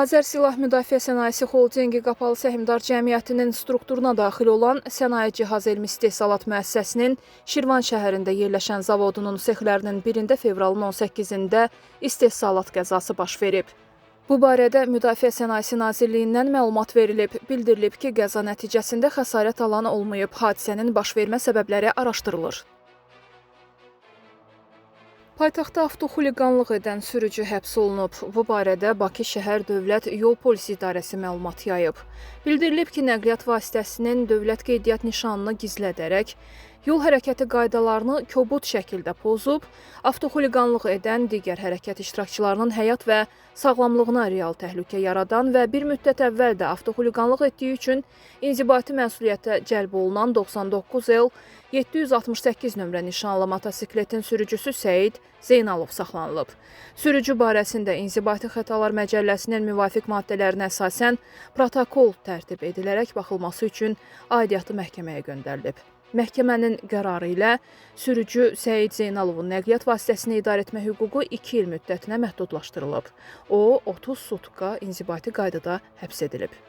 Azər Silah Müdafiə Sənayesi Holdinqi Qapalı Səhmdar Cəmiyyətinin strukturuna daxil olan Sənaye Cihaz Elmi İstehsalat Müəssisəsinin Şirvan şəhərində yerləşən zavodunun sexlərinin birində fevralın 18-də istehsalat qəzası baş verib. Bu barədə Müdafiə Sənayesi Nazirliyindən məlumat verilib. Bildirilib ki, qəza nəticəsində xəsarət alan olmayıb. Hadisənin baş vermə səbəbləri araşdırılır. Paytaxtda avtoxuliqanlıq edən sürücü həbs olunub. Bu barədə Bakı Şəhər Dövlət Yol Polisi İdarəsi məlumat yayıb. Bildirilib ki, nəqliyyat vasitəsinin dövlət qeydiyyat nişanını gizlədərək yol hərəkəti qaydalarını kobud şəkildə pozub, avtoxuliqanlıq edən, digər hərəkət iştirakçılarının həyat və sağlamlığına real təhlükə yaradan və bir müddət əvvəl də avtoxuliqanlıq etdiyi üçün inzibati məsuliyyətə cəlb olunan 99 L 768 nömrə nişanlı motosikletin sürücüsü Səid Zeynalov saxlanılıb. Sürücü barəsində İnzibati Xətalar Məcəlləsinin müvafiq maddələrinə əsasən protokol tərtib edilərək baxılması üçün aidiyyatı məhkəməyə göndərilib. Məhkəmənin qərarı ilə sürücü Səid Zeynalovun nəqliyyat vasitəsini idarə etmə hüququ 2 il müddətinə məhdudlaşdırılıb. O, 30 sutka inzibati qaydada həbs edilib.